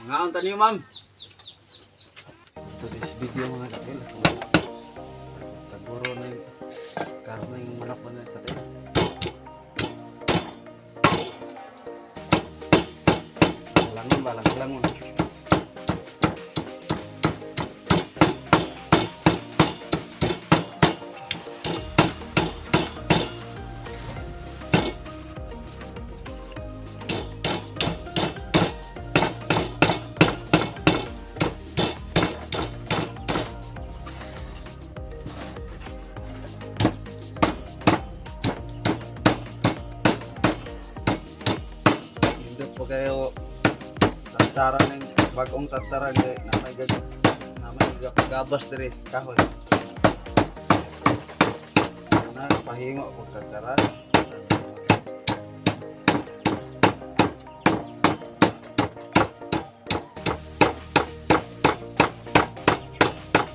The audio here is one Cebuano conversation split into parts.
Mangaon ta niyo, ma'am. Today's video, mga katil. Taguro na yung karne, yung manok na katil. Langon ba? Langon. Indot po kayo tantara ng bagong tantara kay na may gag na may gabas diri kahoy. Na pahingo pag tantara.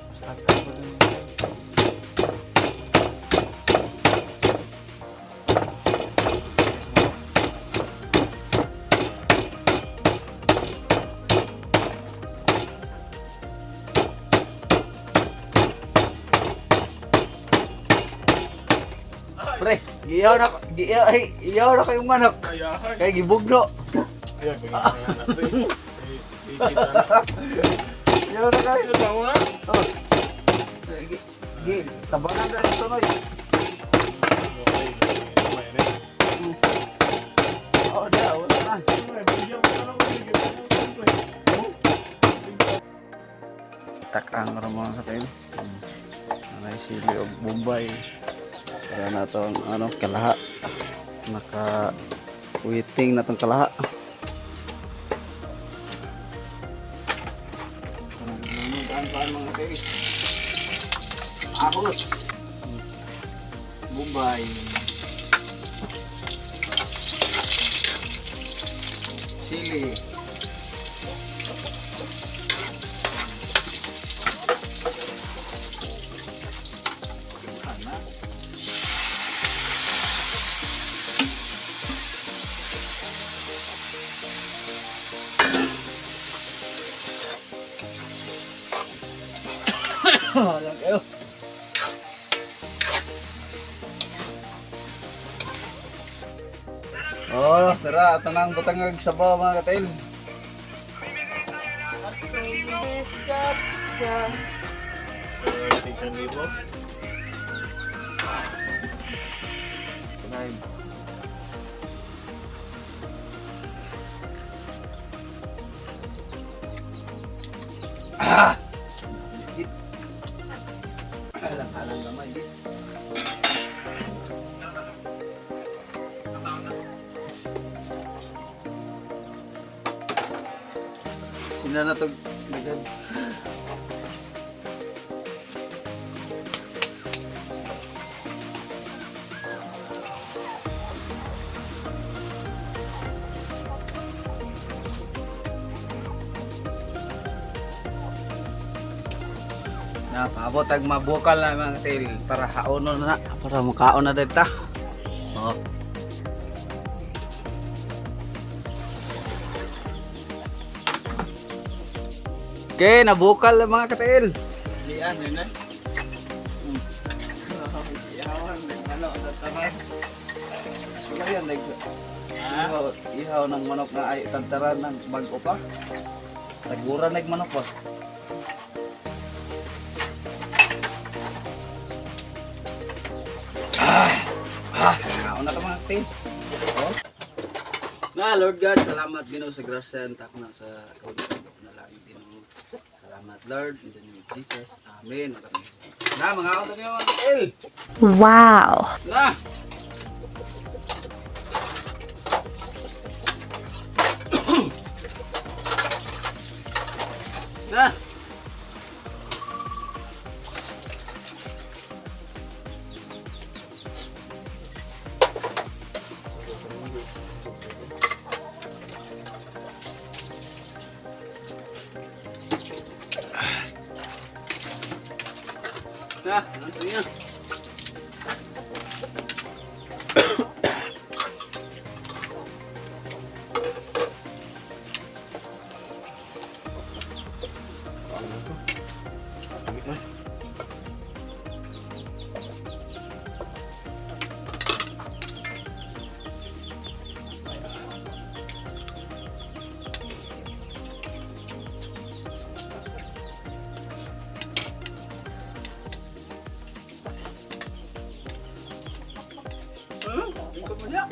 Basta kahoy lang. Pre, giyaw na giyaw ay iyaw na kayong manok. Ayahay. Kay gibugno. Ay, bagay na nga na, pre. Ay, kita na. Iyaw na kayo. Ano ba mo na? Oh. Gi, gi tabangan na ito noy. Okay, may na. Oh, da, wala na. Ay, bigyan mo na lang, bigyan mo na lang, pre. Takang ra mga katil. Anay sili og Bombay. Para na to ang ano, kalaha. Naka waiting na tong kalaha. Daan pa mga katil. Ahos. Bombay. Sili. Alam kayo. Oh, tara, tanang butangag sabaw, mga katil. Ay, 6,000. Nine. Ah! Alang alang gamay. Sina na to dagan. Na paabot ag mabukal na, mga katil, para haonon na para makaon na dito. Oh. Okay, nabukal na, mga katil. Lian, yun na. Ihawan, ano, sa taman. Wala yan, like, ihaw, ihaw ng manok nga ay tantaran ng bago pa. Tagura na yung manok pa. Ah! Ah! Kaon na ka, mga katil. Oh. Na, Lord God, salamat Ginoo sa grasya and takna sa kaunti na lang Ginoo. Salamat, Lord, in the name of Jesus. Amen. Na, mga kaon na niyo, mga katil. Wow. Na! Na! Na, ano niya? Ikaw mo niya.